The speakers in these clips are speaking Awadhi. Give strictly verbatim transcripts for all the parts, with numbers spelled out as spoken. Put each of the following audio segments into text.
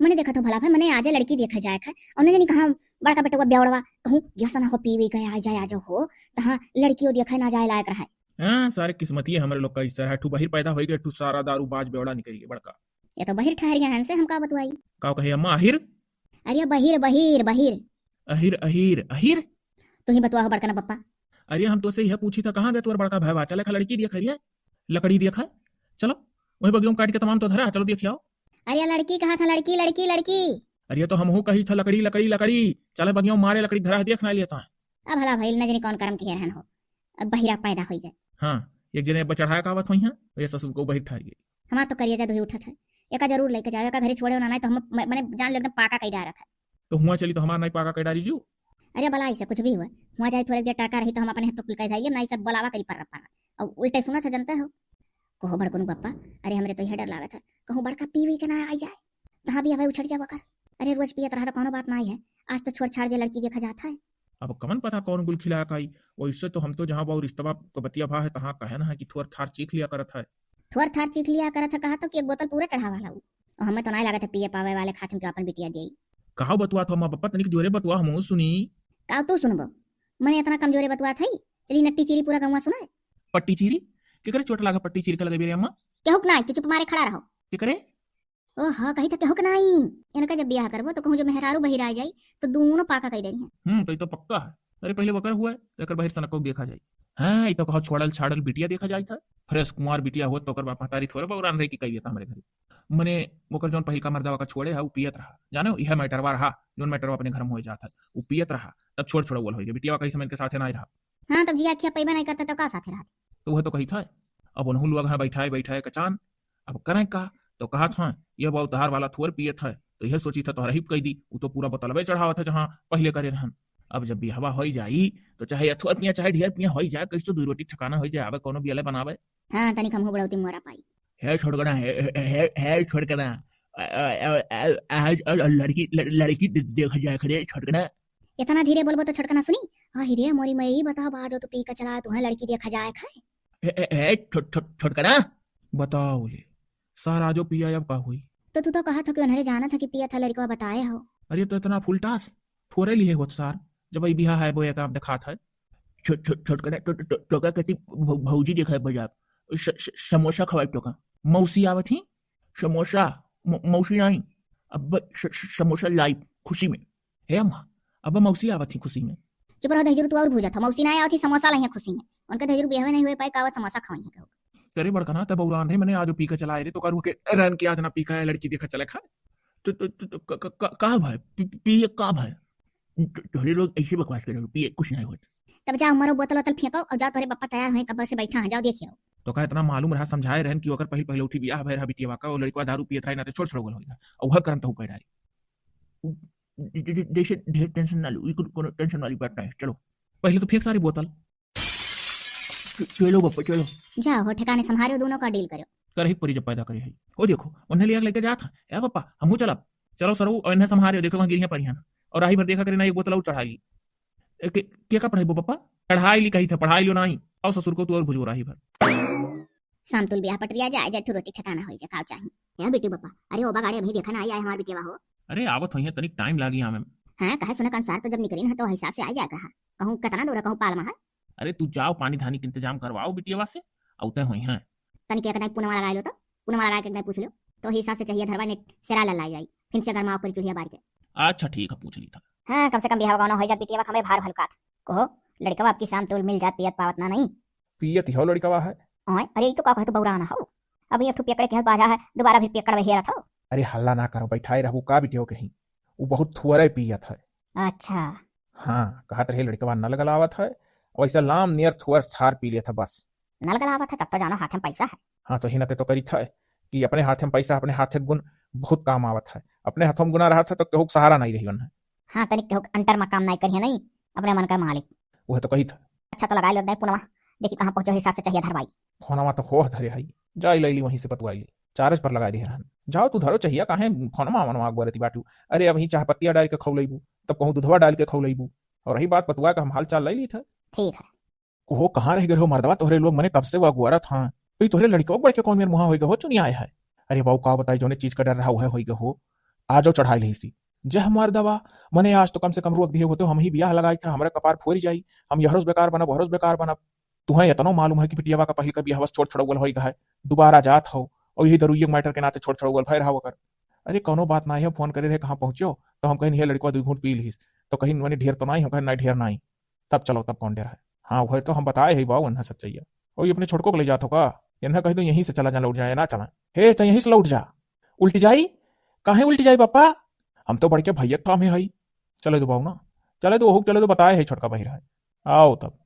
मने देखत हो भला भाई, मने आजे लड़की देखे जाए है, और न जानी कहाँ बड़का बेटवा बेवड़वा कहूँ जैसा ना हो पीवे गए आ जाए, आ जाओ हो, तहाँ लड़कियों देखे ना जाए लायक रहे। हाँ, सारे किस्मतिये हमरे लोग का इस तरह, ठू बहिर पैदा होई गए, ठू सारा दारू बाज बेवड़ा निकल गए बड़का। ये तो बहिर ठहर गया हन से, हम का बतवाई। का कहे अम्मा, आहिर? अरे बहिर, बहिर, बहिर। अहिर, अहिर, अहिर? तू ही बतवा हो बड़का ना पप्पा। अरे हम तो से यह पूछी था, कहाँ गए तोर बड़का भाई? चले खा लड़की दिया खरिया, लकड़ी दिया खा, चलो वही बगियों काट के तमाम तो धरा, चलो देखियाओ। अरे लड़की कहा था, लड़की, लड़की, लड़की। अरे तो हमहू कही था लकड़ी, लकड़ी, लकड़ी, चले बगियों मारे लकड़ी धरा, देख ना लेता है। अब भला भइल न जाने कौन करम के हेरहन हो, अब बहिरा पैदा होई गए। हाँ, एक जने अब चढ़ाया का आवत होई हैं, ये ससुर को बहिर ठार गई। हमार तो करिया जा दुही उठत है, एका जरूर लेके जाओ, एका घरे छोड़े ना, नहीं तो हम म-, मने जान लो एकदम पाका कई डारत है। तो हुआ चली तो हमार नहीं पाका कई डारी जू। अरे बला ऐसे कुछ भी हुआ, हुआ जाए थोड़े देर टाका रही तो हम अपने हाथ तो कुल कह जाइए, नहीं सब बोलावा करी पर पर। और उल्टे सुनत है जनते हो। कहो बड़कुन पप्पा, अरे हमरे तो यह डर लागत है, कहूँ बड़का पीवी के ना आ जाए, तहाँ भी अबे उछट जावा कर। अरे रोज पियत रहा तो कौनो बात नहीं है, आज तो छोड़ छाड़ जे लड़की देखा जात है। अब कमन पता कौन गुल खिला का आई, वैसे तो हम तो जहाँ बाऊ रिश्तवा क बतिया भा है तहाँ कहन है कि थोर थार चीख लिया करत है। थोर थार चीख लिया करत है कहा तो कि एक बोतल पूरा चढ़ावा लाऊ। और हमें तो नहीं लागत है पिए पावे वाले खातिन के अपन बिटिया दियाई। कहा बतुआ था माँ बापा, तनिक जोरे बतुआ, हमहू सुनी। का तू सुनबो? मने इतना कमजोरे बतुआ था ही? चली नट्टी चीरी पूरा गौवा सुनाए। पट्टी चीरी? केकरे चोट लागा पट्टी चीरी के लगे बेरे अम्मा? केहू के नाई, तू चुप मारे खड़ा रहो। केकरे? ओ हाँ, कही था केहू के नाई। इनका जब ब्याह करबो तो कहूँ जो मेहरारू बहिर आ जाई तो दोनों पाका कई देरी हैं। हम्म, तो ये तो पक्का है। अरे पहले वकर हुआ है, तो एकर बहिर सनक को देखा जाई। हाँ, ये तो कहो छोड़ल छाड़ल बिटिया देखा जाई था। फ्रेश कुंवार बिटिया होत तो ओकर बाप महतारी थोड़े बौरान रहे कि कही देता हमरे घरे। मने ओकर जौन पहिलका मर्दवा का छोड़े है, उ पियत रहा। जाने, यह मैटरवा रहा, जौन मैटरवा अपने घर में हो जात है, उ पियत रहा, तब छोड़ छोड़ौल होई गए। बिटिया कहीं समय के साथे ना रहा। हाँ, तब जिया खिया पैबे नहीं करता, तब का साथे रहत? तो वह तो कही था, अब उन्हों लोग हैं बैठाए बैठाए कचान, अब करें का? तो कहा था, ये बाऊ तहार वाला थोर पियत है, तो यह सोची था तोहरा ही कह दी, उ तो पूरा बोतलबे चढ़ावत है जहाँ पहले करे रहन। अब जब बिहवा होई जाई, तो चाहे अथुअर पिया, चाहे ढेर पिया होई जाए, कैसे दू रोटी ठिकाना होई जाए, आवे कोनो बियले बनावे। हाँ, तनिक हमहू बुढ़ौती मोरा पाई। हे छोटकना, हे, हे, हे, हे छोटकना, आ, आ, आ, आ, आज, आज लड़की, लड़-, लड़की दे-, देखा जाए खरे छोटकना। इतना धीरे बोलबो तो छोटकना सुनी। अहि रे मोरी मई, बता बा जो तू पी के चला, तुहे लड़की देखा जाए खाए। हे, हे, हे, छो-, छो-, छोटकना। बताओ ले, सारा जो पिया अब का हुई? तो तू तो कहा था कि उन्हरे जाना था कि पिया था लड़कवा बताए हो। अरे तो इतना फुलटास थोड़े लिए होत सार, जब ई बिहा है वो एक आप दिखात है। छो-, छो-, छोटकना तो, तो, तो का कहती भौ-, भौजी देखा है बजा, स-, स-, समोसा खवाई तो का। मौसी आवत ही, समोसा, म-, मौसी नहीं, अब स-, स-, समोसा लाई खुशी में। हे अम्मा, अब मौसी आवत ही खुशी में। चुप रहो दहिजरू, तू और भूजा था, मौसी ना आवत ही समोसा लाई है खुशी में। उनके दहिजरू बिहवे नहीं हुए पाए, कावत समोसा खवाई है कहो। करे बड़कना, तब बौरान रहे, मने आज पी के चलाए रे, तो करू के रहन के आज ना पी के लड़की देखा चले खाए। तो, तो, तो, तो क-, क-, क-, का भाई? पी, पी, पी, का भाई? तो, तोहरे लोग ऐसे बकवास करे, पिए कुछ नहीं होत। तब जाओ, मरो बोतल वोतल फेंको और जाओ, तोहरे पप्पा तैयार हैं, कब से बैठा हैं, जाओ देखियो। तो का इतना मालूम रहा, समझाए रहन कि ओकर पहिल पहिले उठी बियाह भय रहा बिटिया का, वो लड़कवा दारू पियत रहा, ना तो छोड़ छोड़ होगा, और वह करम तो कह डारी। उ, ज-, ज-, ज-, जैसे ढेर टेंशन ना लो, ई कुल कोनो टेंशन वाली बात नहीं है। चलो, पहले तो फेंक सारी बोतल। च-, चलो बप्पा, चलो। जाओ हो, ठिकाने संभालो, दोनों का डील करो। करही परी जब पैदा करे है। ओ देखो, उन्हें लिया लेके जात है। ए पप्पा, हमहू चलब। चलो सरऊ, और इन्हें संभालो, देखो वहाँ गिरियाँ परियाँ ना। और राही भर देखा करे ना, एक बोतल और चढ़ा ली। ए, के, के का पढ़ाई बो पप्पा? पढ़ाई ली कही था, पढ़ाई लियो नहीं। आओ ससुर को तू और भुजो राही भर। शाम तुल ब्याह पटरिया जाए, जाए ठू रोटी ठिकाना होई जाए, का चाही? ए बेटी बप्पा, अरे ओ बगाड़े अभी देखा ना आई, आई हमार बिटिया हो। अरे आवत होई है, तनिक टाइम लागी आवे में। हाँ, कहे सुने के अनुसार तो जब निकरी ना तो हिसाब से आ जाए कहा। कहूँ कितना दूर है, कहूँ पाल में है। अरे तू जाओ, पानी धानी के इंतजाम करवाओ बिटियावा से, औते होई हैं। तनिक एक दाई पुनवा लगा लो तो, पुनवा लगा के एक दाई पूछ लो, तो हिसाब से चाहिए धरवा ने सेरा ललाई जाई, फिर से गरमा ऊपर चूल्हा बार के। अच्छा ठीक है, पूछ ली था। हाँ, कम से कम बिहाव गाँव हो जात बिटियावा, हमरे भार हल्कात। कहो, लड़कवा आपकी शाम तोल मिल जात, पियत पावत ना नहीं। पियत ही हो लड़कवा है। ओए, अरे ई तो का कहत बौरान हो, अभी एक ठो पियकड़े के बाजा है, दोबारा फिर पियकड़ वही रहत हो। अरे हल्ला ना करो, बैठाए रहू का बिटियो कहीं, वो बहुत थुअरे पियत है। अच्छा। हाँ, कहत रहे लड़कवा नल गलावत है, वैसे लाम नियर थुअर थार पी लेत है बस। नल गलावत है, तब तो जानो हाथे में पैसा है। हाँ, तो हिना ते तो करित है कि अपने हाथे में पैसा, अपने हाथे के गुण बहुत काम आवत है। अपने हाथों में गुना रहत है तो केहू के सहारा नहीं रही उन्हें। हाँ, तनिक केहू के अंटर में काम नहीं करिए नहीं, अपने मन का मालिक। वह तो कहित है। अच्छा, तो लगाए लो एक दाई पुनवा, देखी कहाँ पहुँचो, हिसाब से चाहिए धरवाई। फोनवा तो हो धरे है, जाई लैली वहीं से पतवाई ली, चार्ज पर लगाए दिए रहन। जाओ तू धरो चाहिए, काहे फोनवा वनवा अगुआ रहती बाटू। अरे अबहीं चाह पत्तिया डाल के खौलैबू, तब कहूँ दूधवा डाल के खौलैबू। और रही बात पतुआ का, हम हाल चाल ले ली था। ठीक है। ओहो, कहाँ रह गए हो मर्दवा, तोहरे लोग मने कब से वो अगुआरत हाँ। तो ई तोहरे लड़िकवा बड़के कौन मेर मुहा होई गए हो, चुनिया आए है। अरे बाऊ, का बताई, जोने चीज का डर रहा, उहे होई गए हो। आजो चढ़ाई लिहिसी। जह मर्दवा, मने आज तो कम से कम रोक दिहे होते, हम ही बियाह लगाई था, हमरे कपार फोरी जाई, हम यहरो से बेकार बनब, वहरो से बेकार बनब। तुहें एतनो मालूम है कि बिटियावा का पहिल का बियाहवा से छोट छड़ौल होई गए, दोबारा जात हो, और यही दरुइये मैटर के नाते छोट छड़ौल भय रहा ओकर। अरे कौनो बात ना है, फोन करे रहे कहाँ पहुँचो, तो हम कहीं नहीं लड़कवा दो घूंट पी लिहिस, तो कहीं मने ढेर तो नहीं, हम कहीं नहीं ढेर नहीं। तब चलो, तब कौन डर है? हाँ, वह तो हम बताए है बाऊ, इन्हें सच्चैया। और ये अपने छोटको को ले जात हो का? इन्हें कह दो यहीं से चला जा, लौट जाए ना चला। हे, तो यहीं से लौट जा। उल्टी जाई? काहे उल्टी जाई बापा? हम तो बड़के भैया के काम है हई। चले दो बाऊ ना, चले दो, ओहू चले दो, बताए है छोटका बहिर है। आओ तब।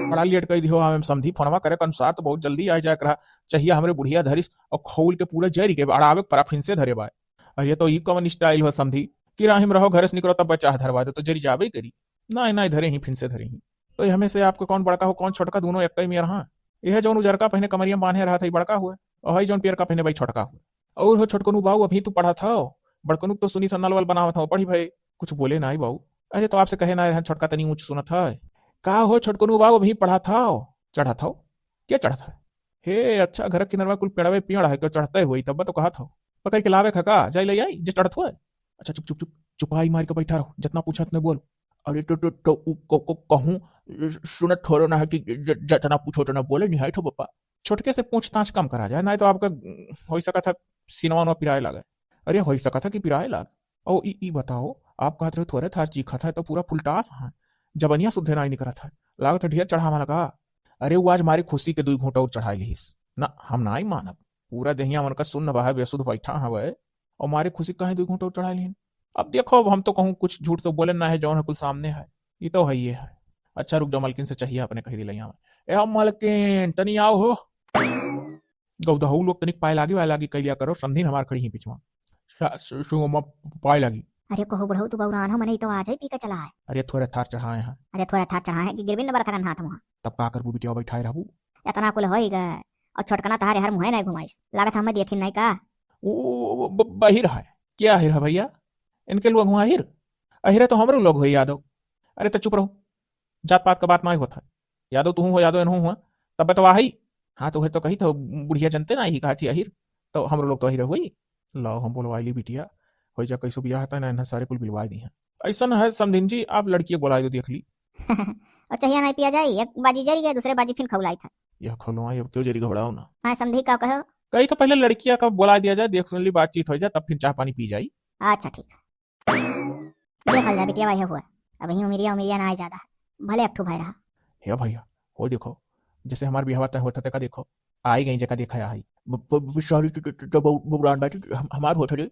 बड़ा लेट कह दियो, हमें समधी फोनवा करे के अनुसार तो बहुत जल्दी आ जाए रहा। चाहिए हमरे बुढ़िया धरिस और खोल के पूरा जरी के अड़ावे के परा फिन से धरे बाय। अरे तो ई कवन स्टाइल हो समधी कि राही में रहो, घरे से निकलो तब चाह धरवा दे तो जरी जाबे करी। नाई, नाई, धरे ही, फिन से धरे ही। तो हमें से आपको कौन बड़का हो, कौन छोटका, दोनों एक ही में रहा। यह जौन उजरका पहने कमरिया में बांधे रहा था, ई बड़का हुआ, और हई जौन पियरका पहने भाई छोटका हुआ। और हो छोटकनू बाऊ, अभी तू पढ़ा था, बड़कनू तो सुनी था नलवल बनावत हो, पढ़ी भाई, कुछ बोले नाई बाऊ। अरे तो आपसे कहे ना रहे, छोटका तनी ऊंच सुनत है। का हो छोटकनू बाऊ, अभी पढ़ा था, चढ़ा था, क्या चढ़ा था? हे अच्छा, घर के किनरवा कुल पेड़वे पेड़ है, क्यों चढ़ते हुए तब तो कहा था। पकड़ के लावे खा का, जाई ले आई, जे चढ़त हुआ। अच्छा चुप चुप चुप, चुपाई मार के बैठा रहो, जितना पूछा उतने बोल। अरे तो, तो, तो उ क-, क-, कहूँ, सुनत थोड़ो ना है कि ज-, ज-, जितना पूछो उतना बोले, निहाई थो बप्पा। छोटके से पूछताछ कम करा जाए, नहीं तो आपका, उम, हो सकत है सीनवा उनवा पिराए लागे। अरे हो सकत है कि पिराए लाग। ओ ई, ई बताओ, आप कहत रहे थोड़े थार चीखत है तो पूरा फुलटास है, जबनिया सुद्धे नहीं निकरत है, लागत है ढेर चढ़ावा लगा। अरे वो आज मारे खुशी के दुई घूंट और चढ़ाई लिहिस। ना, हम नाई मानब। पूरा देहिया उनका सुन्न बा है, बेसुध बैठा हवे, और मारे खुशी काहे दुई घूंट और चढ़ाई लिहिन? अब देखो, अब हम तो कहूँ कुछ झूठ तो बोले ना है, जौन है कुल सामने है, ई तो है ये है। अच्छा रुक जाओ, मलकिन से चाहिए अपने कही दिलाई आवे। ए हम मलकिन, तनी आओ हो। गौदहू लोग तनिक पाए लागी वाए लागी कैलिया करो, समधिन हमार खड़ी ही पिछवा। सा-, सु-, सुगमा पाए लागी। अरे कहो बुढ़ऊ, तू बौरान हो, मने ई तो आज ही पी के चला है। अरे थोड़े थार चढ़ाए हैं। अरे थोड़े थार चढ़ाए हैं कि गिरबिन न बरत हकन हाथ मुहा। तब का करबू बिटिया, बैठाए रहबू? इतना कुल होई गए, और छोटकना तहारे हर मुहे नहीं घुमाइस, लागत हमें देखिन नहीं का? वो ब-, बहिर है। क्या आहिर है भैया? इनके लोग हुआ आहिर? आहिर है तो हमरो लोग हुए यादव। अरे तो चुप रहो, जात पात का बात ना होता है। यादव तू हो, यादव एनहू हुआ, तब तो आही। हाँ तो है तो कही तो बुढ़िया जनते ना ही कहा थी आहिर, तो हमरो लोग तो आहिर हुई। लाओ हम बोलवाई ली बिटिया, हो जा कैसो बियाह था ना, इन्हें सारे कुल बिलवाई दी हैं। ऐसा ना है समधिन जी, आप लड़की बोलाई दो देख ली। और चाहिए नहीं पिया जाए, एक बाजी जरी गए, दूसरे बाजी फिर खौलाई था। यह खौलवा, अब क्यों जरी घबराओ ना। हाँ समधी का कहो? कही तो पहले लड़किया का बोला दिया जाए, देख सुन ली, बातचीत हो जाए, तब फिर चाह पानी पी जाई। अच्छा ठीक है। देखल जा बिटिया, वही हुआ, अब ही उमिरिया, उमिरिया ना आए ज्यादा है, भले अट्ठू भाई रहा। हे भैया, हो देखो, जैसे हमार बियाहवा तय होता, तेका देखो, आई गई जका देखा आई। ब-, ब-, ब-, sorry, तो, तो, तो, तो बहु-, बहुरान बात, हम, हमार होत रे।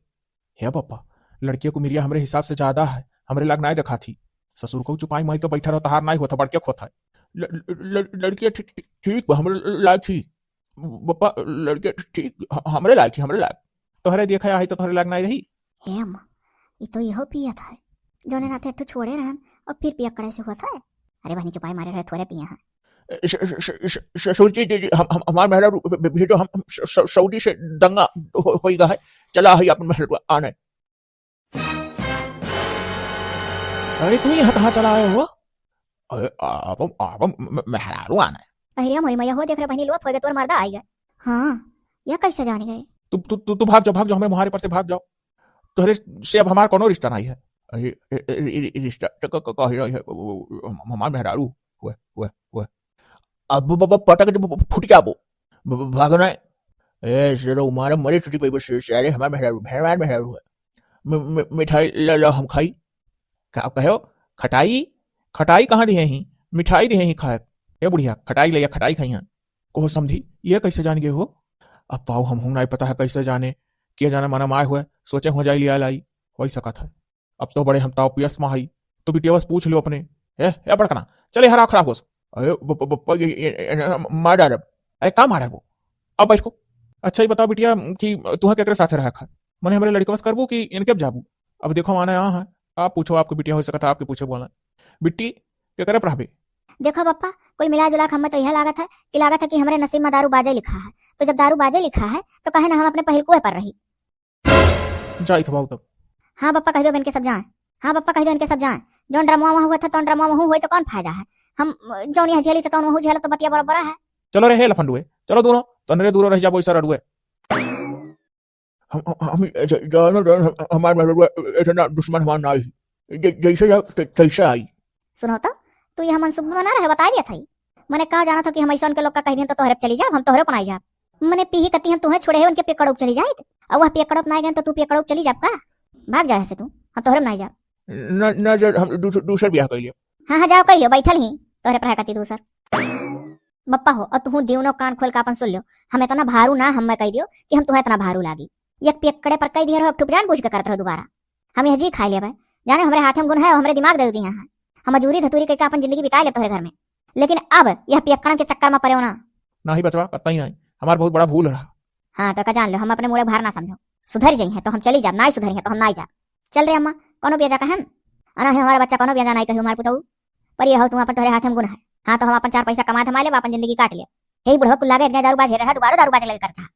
हे पापा, लड़किया को उमिरिया हमरे हिसाब से ज्यादा है, हमरे लाग नाय देखा थी। ससुर को चुपाई माई के बैठा रहो, तहार नाय होता, बड़के खोता है। ल-, ल-, ल-, लड़किया ठीक, ठीक, ठीक बा, हमरे लायक ही। बप्पा, लड़किया ठीक, ह-, हमरे लायक ही, हमरे लायक। तोहरे देखा आई तो तोहरे लाग नाय रही। हे अम्मा, ई तो इहो पियत है, जौने नाते अट्ठू छोड़े रहन और फिर पियक्कड़े से हुआ था। अरे बहनी चुपाई मारे रहे, थोड़े पिए हैं। स-, स-, स-, स-, ससुर जी, जी, जी, हम, हम, हमार मेहरा रू-, भे-, भे-, भेजो, हम स-, स-, सऊदी से दंगा हो-, होई गा है। चला है अपन मेहरा आने। अरे तू यहाँ कहाँ चला आए हो? अरे आप, आप म-, मेहरारू आने। अरे मोरी मैया हो, देख रहे बहनी लोग, होएगा तोर मर्दा आई गए। हाँ, यह कैसे जान गए? तू, तू, तू, तू भाग जाओ, भाग जाओ, हमारे मुहारे पर से भाग जाओ। तोहरे से अब हमार कोनो रिश्ता नहीं है। अरे, ए, ए, ए, ए, रिश्ता तो क-, क-, कही नहीं है, वो, वो, हम, हमार मेहरारू, हुए, हुए, हुए। अब ब-, ब-, पटक दे, ब-, ब-, फूट जाबो। ब-, ब-, भागो ना। ए, शेरो, मारे मरे छुट्टी पे बस, सारे हमार मेहरारू, हमार मेहरारू है। मि-, मि-, मिठाई ला, ला, हम खाई। का कहो? खटाई? खटाई कहाँ दिहे ही? मिठाई दिहे ही खाए। ए बुढ़िया, खटाई ले या, खटाई खाई हैं। कहो समधी, ये कैसे जान गए हो? अब पाओ हम हूँ नहीं पता है कैसे जाने, के जाने मना माए हुए, सोचे हो जाए लिया लाई, हो ही सकत है। अब तो बड़े हम ताव पियस मा हई, तो बिटिया बस पूछ लियो अपने। ए, ए बड़कना, चले हरा खड़ा होस। अरे ब-, ब-, ब-, ये, ये, ये, ये, मार डालब। अरे का मारबो? अब बैठ को। अच्छा ये बताओ बिटिया कि तुहा केकरे साथे रहा खा? मने हमरे लड़के बस करबो कि इनके अब जाबू? अब देखो आना यहाँ है, आप पूछो, आपके बिटिया हो सकता है, आपके पूछे बोला। बिट्टी, केकरे पर रहबे? देखो पप्पा, कुल मिला जुला के हमें तो यह लागत है कि लागत है कि हमरे नसीब में दारू बाजे लिखा है। तो जब दारू बाजे लिखा है, तो कहे ना हम अपने पहिलकुए पर रही। जाइत बाऊ तब। हाँ पप्पा, कह दो इनके सब जाए। हाँ पप्पा, कह दो इनके सब जाए। जौन ड्रमवा वहाँ हुआ था, तौन ड्रमवा वहाँ हुए तो कौन फायदा है? हम जौन यहाँ झेली था, तौन वहाँ झेला, तो बतिया बराबर है। चलो रे, हे लफंडुए, चलो दोनों, तनरे दूर रह जाबो, इस रडुए। हम, हम, हम, ज-, जानत रहन, हम, हमार मेहररुआ इतना दुश्मन हमार ना आई। ज-, जैसे जाओ, त-, तैसे आई। सुनो तो, तू यहाँ मनसूबा बना रहे, बताई दिया था। मने का जानत हो कि हम ऐसा उनके लोग का कह दिहन तो तोहरे पे चली जाब, हम तोहरे पे नाई जाब। मने पीही कती हम तुहें छोड़े है, उनके पियकड़ो पे चली जाइत। अब वह पियकड़ो पे नाई गए तो तू पियकड़ो पे चली जाब का? भाग जाए से तू, हम तोहरे पे नाई जाब। न, न, जब हम दूस-, दूसर बियाह कर लियो। हाँ, हाँ, जाओ कर लियो, बैठल ही तोहरे पर है कती दूसर। बप्पा हो, और तुहूँ दिउनो कान खोल के आपन सुन लियो, हम इतना भारू ना हमें कह दियो कि हम तुहें इतना भारू लागी। एक पियक्कड़े पर कह दिया रहो, एक ठुप जान बूझ के करत रहो दोबारा। हम यह जी खाए लेबे, जाने हमरे हाथे में गुण है, हमरे दिमाग दे दिया है। हम मजूरी धतूरी करके आपन जिंदगी बिताए ले तोहरे घर में, लेकिन अब यह पियक्कड़न के चक्कर में पड़े हो ना। नाही बचवा, कतई नाही, हमार बहुत बड़ा भूल रहा। हाँ, तो का जान लो, हम अपने मूड़े भार ना समझो। सुधर जाई है तो हम चली जाब, नाई सुधरी है तो हम नाई जाब। चल रे अम्मा, कौनो बेजा कहन? अना है हमारा बच्चा, कौनो बेजा नाई कही हमार पुतऊ। पर ये हो, तू अपन तोहरे हाथे में गुण है। हाँ, तो हम अपन चार पैसा कमा धमा लेब, अपन जिंदगी काट लेब। यही बुढ़वा कुल लागे, एक दारू बाज रहा, दोबारा दारू बाज लगे करता।